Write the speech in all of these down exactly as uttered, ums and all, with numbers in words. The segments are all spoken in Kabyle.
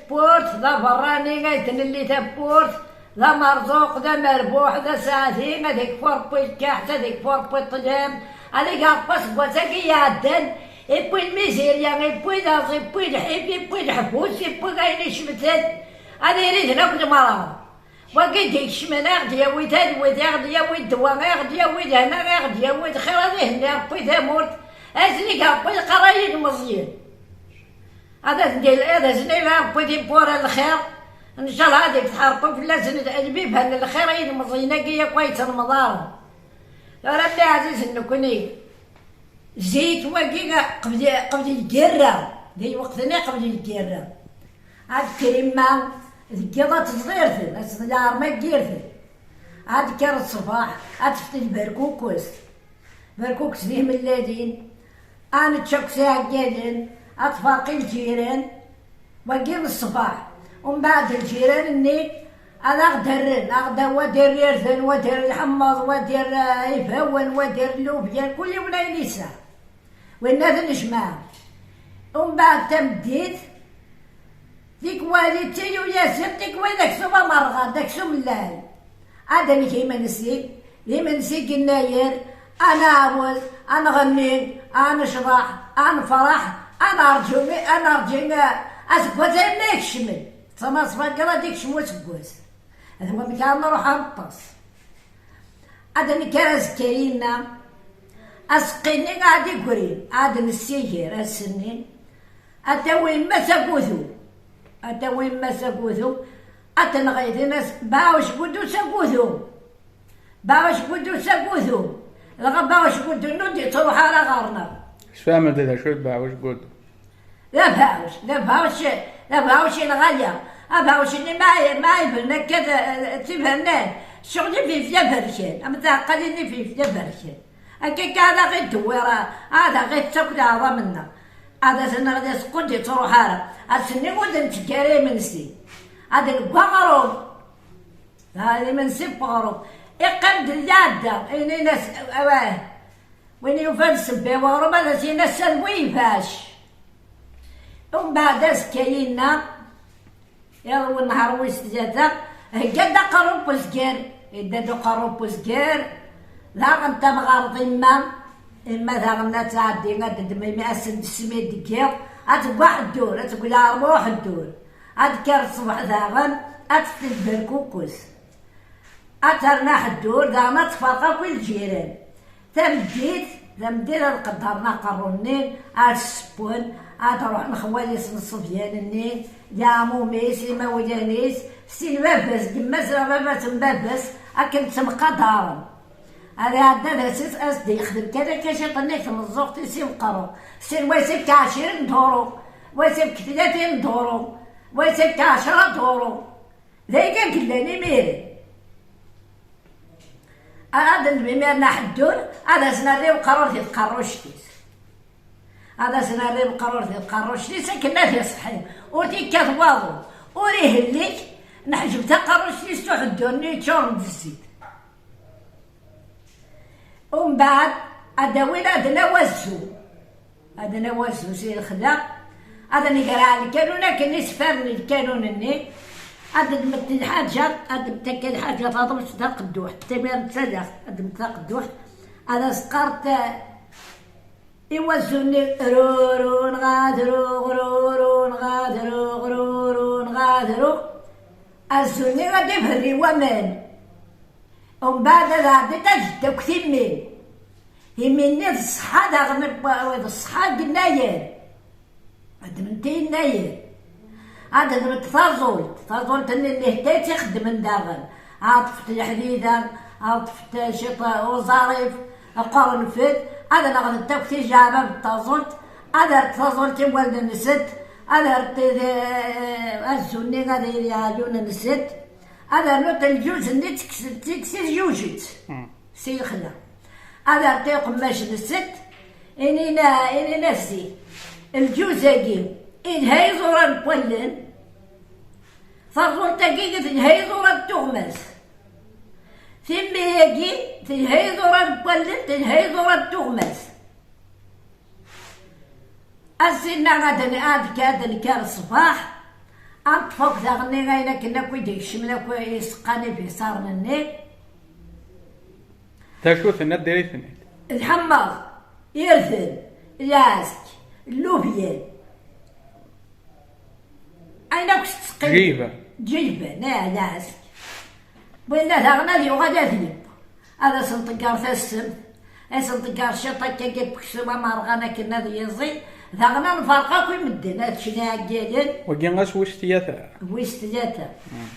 tawwurt, d aberrani ay d-nelli tawwurt, d amerẓuq, d amerbuḥ, d aseɛdi, ad ikfu Ṛebbi lkaḥet, ad ikfu Ṛebbi ṭṭlam, ad iga Ṛebbi aseggas-agi iɛeddan, iwwi lmizirya, iwwi laẓ, iwwi lḥif, iwwi leḥbus, iwwi ayen icemten, ad irid akk lemraḍ. Wagi d-ikecmen, a ɣ-d-yawi talwit, a ɣ-d-yawi ddwa, a ɣ-d-yawi lehna, a ɣ-d-yawi lxir, ad ihenni Ṛebbi tamurt, ad tt-nig Ṛebbi lqerra yilmeẓyen. Ad asen-d-, ad asen-ila Ṛebbi tiwwura n lxir, ncallah ad ifteḥ Ṛebbi fell-asen lbiban n lxir i yilmeẓyen-agi akk ay ttnemḍaren. Tura, a mmi ɛzizen nekni, zik wagi qbel, qbel lgirra, di lweqt-nni qbel lgirra, ad kker imma deg yiḍ ad teẓḍirten, ad teḍleɛ ɣer ma ggirten, ad kker ṣṣbeḥ, ad teftel berkukes, berkukes d ihmellalin, ad nečč akk s iɛeggalen, ad tferq i lǧiran, wagi d ṣṣbeḥ. Umbeɛd lǧiran-nni ad aɣ-d-rren, aɣ-d-, wa d-irr irden, wa d-irr lḥemmeẓ, wa d-irr, eh, ibawen, wa d-irr llubyan, kul yiwen ayen yesɛa. Winna ad nejmeɛ. Umbeɛd tameddit, tikwal ittiyu-yasen, tikwal d aksum amerɣan, d aksum llan. Ad neg imensi, d imensi n yennayer, ad nɛawed, ad nɣenni, ad necḍeḥ, ad nefreḥ, ad nerǧu, ad nerǧu, eh, aseggas ayen ma ikecmen. D tamaṣfa kan ad ikcem useggas. Ad wamek ara nruḥ ad neṭṭes. Ad nekker azekka-inna, aseqqi-nni ad igri, ad nessiger ass-nni, ad tawi yemma s agudu, ad tawi yemma s agudu, ad tenɣi din as-, Baɛuc Gudu s agudu, Baɛuc Gudu s agudu, dɣa Baɛuc Gudu ur d-ittruḥ ara ɣer-neɣ. Sfehmet-d d acu i d Baɛuc Gudu. D abeɛɛuc, d abeɛɛuc, d abeɛɛuc i lɣaya. Abeɛɛuc-nni ma, ma ibren akka d, d tibernan, ccɣel-if yif d aberkan, am tɛeqqalin-if yif d aberkan. Akka kan ad aɣ-idewwir, ad aɣ-ittakk leɛḍam-nneɣ. Ad as-nniɣ d asqu ur d-ittruḥ ara. Ass-nni ur d-netteg ara imensi. Ad negg aɣrum. D imensi n weɣrum. Iqqim-d lɛadda, inin-as, awah. Win yufan ssebba i weɣrum ad as-yini ass-a d wi ibac. Umbeɛd azekka-inna, iḍ n nnhar wis tlata, hegga-d aqerru n uzger, yedda-d uqerru n uzger, daɣen tamɣart imma, imma daɣen ad tɛeddi, ad d-temmimi ass n ssmi deg yiḍ, ad tegg aḥeddur, ad tegg lɛerma uḥeddur, ad d-kker ṣṣbeḥ daɣen, ad teftel berkukes. Ad terna aḥeddur, daɣen ad tferq akk i lǧiran. Tameddit, tameddit ad qeddren aqerru-nni, ad ssewwen, ad ruḥen xwali-s n ṣṣebyan-nni, leɛmum-is, imawlan-is, sin baba-s, yemma-s, baba-s n baba-s, akken ttemqadaren. Ad iɛedda d ass-is, ad s-d-yexdem kan akka ciṭ-nni i tmeẓẓuɣt-is i uqerru. Sin wa isefk ɛecrin duṛu, wa isefk tlatin duṛu, wa isefk ɛecra duṛu. D ayagi i yellan imiren. Ad nbi imiren aḥeddur, ad as-nerr i uqerru di tqerruct-is. Ad as-nerr i uqerru di tqerruct-is akken ad iṣeḥḥi. Ur t-ikkat waḍu, ur ihellik, neḥjeb taqerruct-is s uḥeddur-nni yeččuren d zzit. Umbeɛd, ad d-awin, ad nawi azzu. Ad nawi azzu si lexla. Ad negreɛ lkanun akken isfaren lkanun-nni. Ad d-nmettel lḥaǧa, ad d-nmettel lḥaǧa taḍuft d aqedduḥ. Tamirt d tadaxt, ad d-nmettel aqedduḥ. Ad as-qqarent i wazzu-nni, ruru, nɣadru, ruru, nɣadru, ruru, nɣadru. Azzu-nni ad d-iberri waman. Umbeɛd ad ɛeddint ad ddent akk timmi. Imi-nni d ṣṣeḥḥa daɣen, d ṣṣeḥḥa n yennayer. Xedment i yennayer. Ad xedment taẓult. Taẓult-nni n lehta i tt-ixeddmen daɣen. Ɛeṭṭfet leḥdida, ɛeṭṭfet ciṭ uẓarif, qernfet. Ad neɣdent akk tijeɛbab n taẓult. Ad rrent taẓult i wallen-nsent. Ad rrent, eh, azzu-nni ad yili ɛyun-nsent. Ad rnunt lǧuz-nni d tiksit, tiksit jujet. Si lexla. Ad rnunt iqemmac-nsent, inin, inin-as zik. Lǧuz-agi, ilha iẓuran n wallen. Taẓult-agi, telha iẓuran n tuɣmas. Timmi-agi, telha iẓuran n wallen, telha iẓuran n tuɣmas. Ass-inna ad n-, ad k-, ad nekker ṣṣbeḥ, Ad ṭṭfeɣ daɣen ayen akken akk i d-ikecmen akk iseqqan ibiṣaren-nni. D acu tenna diri-ten-id? Lḥemmeɣ, irden, lɛesk, llubyan. Ayen akk tettqim. Ǧilban. Ǧilban, eh, lɛesk. Winna daɣen ad yuɣal ad yeww. Ad asen-ṭegger tassemt, ad asen-ṭegger ciṭ akka n weksum amerɣan akken ad yiẓi. Daɣen ad nferq akk i medden, ad ččen iɛeggalen. Wagi ɣas wis tlata. Wis tlata. Mm.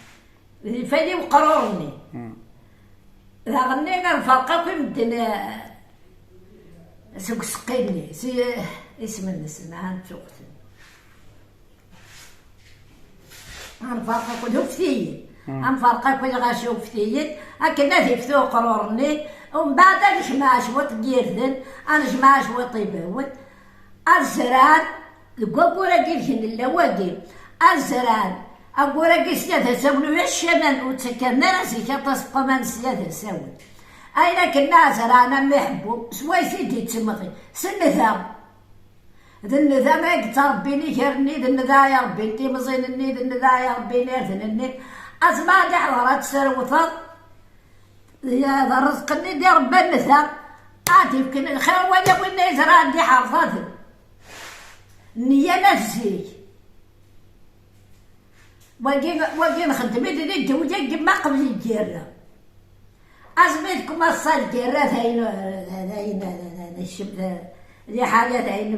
Di fali uqrur-nni. Mm. Daɣen ad nferq akk i medden, eh, seg useqqi-nni, si, eh, isem-nsen, ha, ntuɣ-ten. Ad nferq akk d uftiyen. Mm. Ad nferq akk d lɣaci uftiyen, akken ad iftu uqrur-nni, umbeɛd ad nejmeɛ cwiṭ n yirden, ad nejmeɛ cwiṭ ibawen, ad zerɛen deg waggur-agi deg nella wagi, ad zerɛen aggur-agi sya d asawen, ulac aman ur ttakan ara zik aṭas n waman sya d asawen. Ayen akken ad zerɛen am iḥebbu, s wayes i d-ittemɣi, s nnda. D nnda ay yettrebbin iger-nni, d nnda ay rebbin timẓin-nni, d nnda ay rebbin irden-nni. Asma ad iḥḍer ad tesrewteḍ, d rrezq-nni d-irebba nnda, ad d-ifken lxir wala winna yezrɛen d iḥerẓaden. Nniya n at zik. Wagi, wagi nxeddem-it di ddewla n yemma qbel lgirra. Asmi tkumaṣṣa lgirra, d ayen, d ayen, d ayen, d ayen, liḥala d ayen,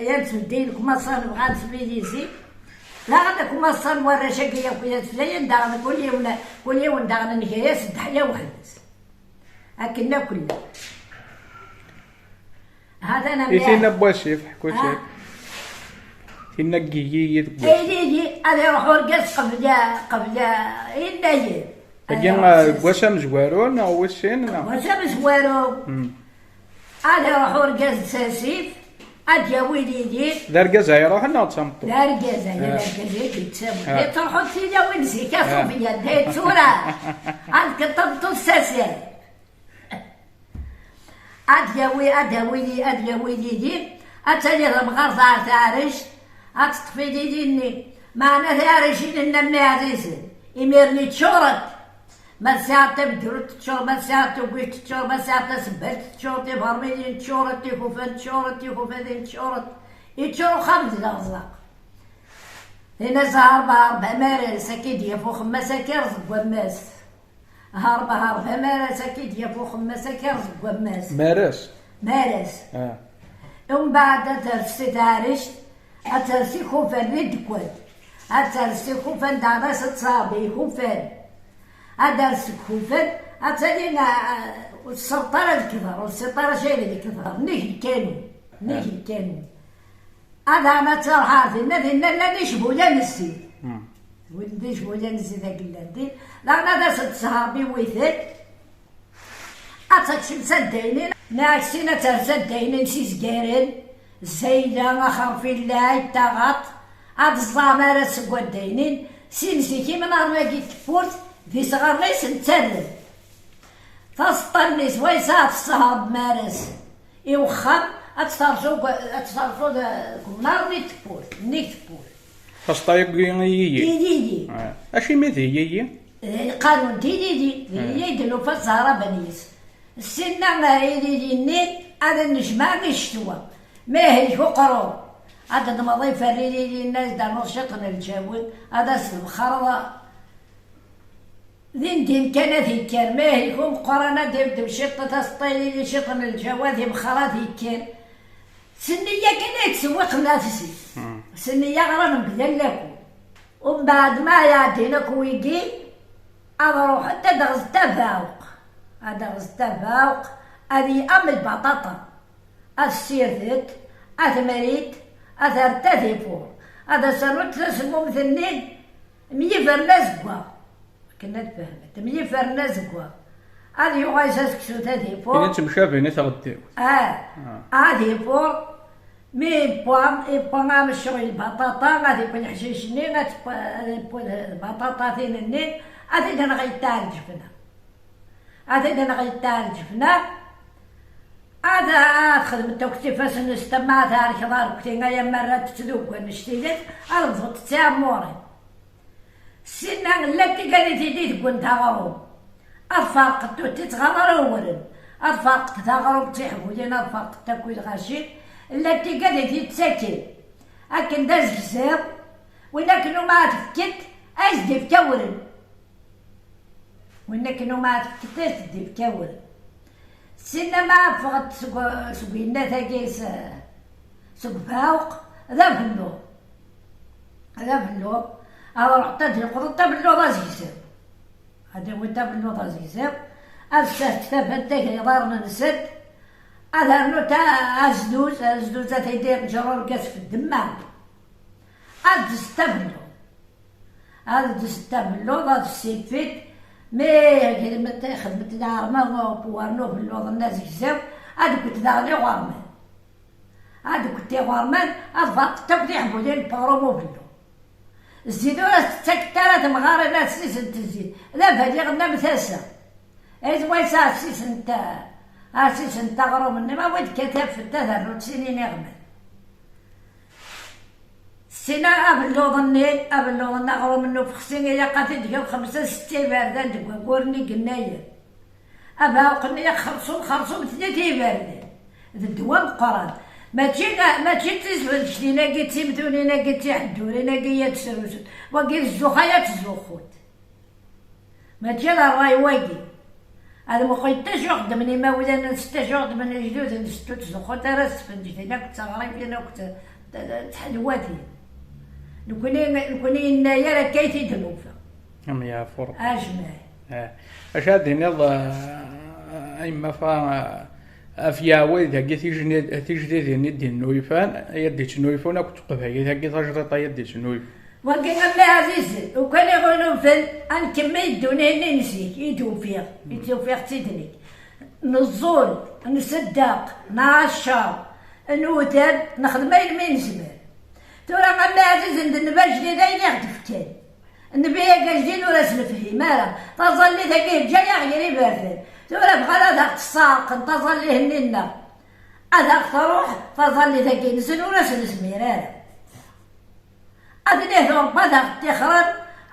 yal tbeddel, kumaṣṣa nebɣa ad nesmilizi. Daɣen kumaṣṣa n warrac-agi yakk i d-tlayen, daɣen kul yiwen, kul yiwen daɣen nga-yas ddeḥya weḥd-s. Akken akk llan. Hatan. I am tinna n wasif, ḥku-tt-id. Ah. Tinna n yiyi deg wasif. Ilili, ad iruḥ urgaz qbel, qbel yennayer. Agi, ad iruḥ, ah, s-, deg wass amezwaru neɣ wis sin, neɣ? Deg wass amezwaru. Hmm. Ad iruḥ urgaz s asif, ad d-yawi ilili. D argaz ay iruḥen neɣ d tameṭṭut? D argaz ay, ah, d argaz ay d-yettawin. Ah. Yettruḥu d tilawin zik, a, ah, Sufyan, d tura. Ad k-, tameṭṭut s asif. Ad yawi, ad yawi, ad yawi ilili, ad tali d amɣar ɣer taɛrict, ad teṭṭef ilili-nni. Meɛna taɛricin-nni am iɛzizen, imiren-nni ččurent. Ma tesɛiḍ tamegrudt teččur, ma tesɛiḍ tugit teččur, ma tesɛiḍ tasebbalt teččur, tibermilin ččurent, ikufan ččurent, tikufadin ččurent. Iččur uxxam d lerzaq. Dinna zahar bahar bamaras, akka i d-yaf uxemmas, akka irẓeg wammas. Herba, herba, maras, akka i d-yaf uxemmas, akka irẓeg wammas. Maras? Maras. Ah. Umbeɛd ad ters si taɛrict, ad ters ikufan di ddekwan. Ad ters ikufan, daɣen ad s-tṣab ikufan. Ad ters ikufan, ad tali, ah, ur tserreṭ ara deg iḍar, ur tserreṭ ara cay deg iḍar. Nnig lkanun, nnig, ah, lkanun. Ad daɣen ad truḥ ar dinna, dinna llan icbulan n zzit. Hmm. Win d icbulan n zzit akken llan din. Daɣen ad as-d-tesher biwiten. Ad tekcem s addaynin. Neɣ sin ad ters addaynin s izgaren. Zayla, axerfillay, taɣaṭ. Ad ẓẓɛen ara seg waddaynin. Sin zik imenɣaren-agi n tewwurt, d isɣaren-is nettarren. Taseṭṭa-nni s wayes ad tesher maras. I wexxam, ad tt-terẓu deg, ad tt-terẓu deg umnar-nni n tewwurt, nnig tewwurt. Taseṭṭa-agi i yiyi? I yiyi. Ah. Acimi d yiyi? Eh, lqanun d yiyi. D, ah, yiyi i d-nufa zzahra benyis. Ssinna, eh, ilili-nni ad nejmeɛ i ccetwa. Ma ihlek uqrur, ad d-nmeḍ iferr ilili-nni, ad d-nernuḍ ciṭ n lǧawi, ad as-tbexxreḍ. Din din kan ad ikker, ma ihlek umeqqran ad d-ibeddem ciṭ taseṭṭa ilili, ciṭ n lǧawi ad ibexxer ad ikker. S nniya kan ay ttsewwiqen at zik. Hmm. S nniya ɣran mebla llaku. Umbeɛd ma ɛeddin akk wigi, ad ruḥent ad ɣzent abaɛuq. Ad ɣzent abaɛuq, ad iɣam lbaṭaṭa. Ad ssirdet, ad mrit, ad rrent ad ifur. Ad as-rnunt tasemmumt-nni, myifren azeggaɣ. Akken ad fehment, myifren azeggaɣ. Ad yuɣal s aseksu ad ifur. Ini ttemcabin i tɣeddiwt. Ah, ah, ad ifur. Mi yewwa, yewwa ameccuɣ i lbaṭaṭa, ad yewwi leḥcic-nni, ad tewwi, ad yewwi lbaṭaṭatin-nni, ad t-id-nɣ yettaɛ lǧefna. Ad t-id-nɣ yettaɛ lǧefna. Ad, ad xedment akk ifassen-is tama, ad ɛerkeḍ arekti, ay amarra d tdugga n cctilat, ad bḍunt d tiɛemmurin. Sinna llant tigad i tili deg went aɣrum. Ad ferqent ur tt-ittɣaḍ ara uwren. Ad ferqent d aɣrum d tiḥbulin, ad ferqent akk i lɣaci. Llant tigad i t-ittakin. Akken d azegzaw, win akken uma ad fkent, ad s-d-ifk awren. Win akken uma ad fkent, ad s-d-ifk awren. Sinna ma ffɣent seg, seg winnat-agi s, seg Bawq, d abelluḍ. D abelluḍ. Ad ruḥent ad d-leqḍent abelluḍ azegzaw. Ad awint abelluḍ azegzaw. Ad sserktabent iḍarren-nsent. Ad rnunt a-, azduz, azduz ad t-id-iǧer urgaz f ddemma. Ad d-ssetabelluḍ. Ad d-ssetabelluḍ, ad ssifit. Mi xedment, xedment lɛerma wernu belluḍ-nni azegzaw, ad d-gwent daɣen iɣerman. Ad d-gwent iɣerman, ad ferqent akk tiḥbulin n uɣrum ubelluḍ. Zzit ur as-tettakent ara temɣarin ad sisent zzit. D abaliɣ-nni am tasa. Ayt wayes ɛessisent, ɛessisent aɣrum-nni, ma wid kan tafent ad rnunt sin iniɣman. Sina abelluḍ-nni, abelluḍ-nni aɣrum n ufexsi, ilaq ad t-id-geḍ xemsa setta iberdan deg waggur-nni yennayer. Abeɛɛuq-nni xerṣum, xerṣum tlata iberdan. D ddwa meqqran. Mačči, mačči d tisbedctin-agi, d timtunin-agi, d tiḥeddurin-agi i ad srusut. Wagi d zzux ay ad ttzuxxut. Mačči d ṛṛay wagi. Ad muqel d acu xeddmen imawlan-nsent, d acu xeddmen lejdud-nsent, ur ttzuxxut ara s tfenǧtin akk d teɣrifin akk d, d, d tḥelwatin. Nekni, nekni yennayer akka i t-id-nufa. Am yeɛfu Ṛebbi. Ajmaɛ. Eh. Acu ad d-tiniḍ, eh, a yemma Fa, eh, ɣef yeɛway dagi tijni-, tijdidin i d-innuyfan, ay ad d-ittnuyfun akk d teqbaylit-agi tajdiṭ ay ad d-ittnuyfun? Wagi a mmi ɛzizen, ukan iɣunufel, ad nkemmel ddunit-nni n zik i d-ufiɣ, i d-ufiɣ d tidnit. Neẓẓul, nseddaq, nɛacer, nudam, nexdem ayen mi nezmer. Tura a mmi ɛzizen d nnbi ajdid ayen i ɣ-d-fkan. Nnbi-agi ajdid ur as-nefhim ara. Taẓallit-agi yeǧǧa-yaɣ gar iberdan. Tura bɣan ad aɣ-tesseɛrqen taẓallit-nni-nneɣ. Ad aɣ-truḥ taẓallit-agi-nsen ur as-nezmir ara. Ad nihdu Ṛebbi ad aɣ-ṭṭixren,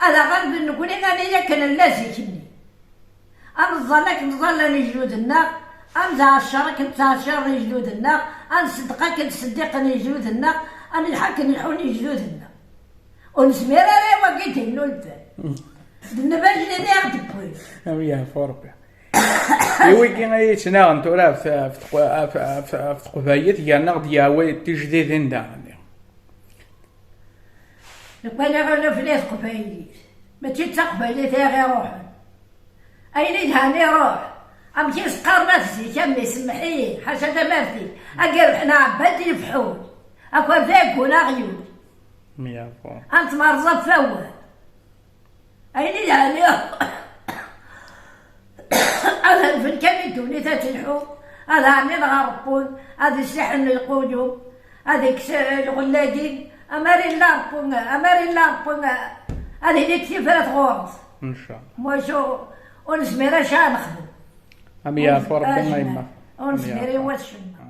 ad aɣ-rren d nekkni ad nili akken nella zik-nni. Ad neẓẓal akken ẓẓallen lejdud-nneɣ, ad nɛacer akken ttɛacaren lejdud-nneɣ, ad nseddeq akken ttseddiqen lejdud-nneɣ, ad nelḥu akken leḥḥun lejdud-nneɣ. Ur nezmir ara i wagi d-innulfan. D nnbi ajdid i aɣ-d-wwin. Am yeɛfu Ṛebbi. I wigi ay yettnaɣen tura ɣef, ɣef teqwa-, ɣef, ɣef, ɣef teqbaylit, yerna ɣ-d-yeɛway tijdidin daɣen. Nekkni ɣur-neɣ fell-as teqbaylit, mačči d taqbaylit i ɣ-iruḥen. Ayen i yelhan iruḥ. Amek i s-qqaren at zik, a mmi, semmeḥ-iyi, ḥaca tamart-ik. Agi rebḥen ɛebban lefḥul. Akerfay deg unaɣyul. Myafu. Ad nettmerẓ ɣef wawal. Ayen i yelhan iruḥ. Ad rfen kan i ddunit ad telḥu, ad ɛnin ɣer Ṛebbi, ad issiḥen lqulub, ad ikkes lɣella-agi, amar illa Ṛebbi, amar illa Ṛebbi, ad ilik tifrat ɣur-s. Ncallah. Mucu, ur nezmir acu ad nexdem. Am yeɛfu Ṛebbi a yemma. Ur nezmir i wat ccemma.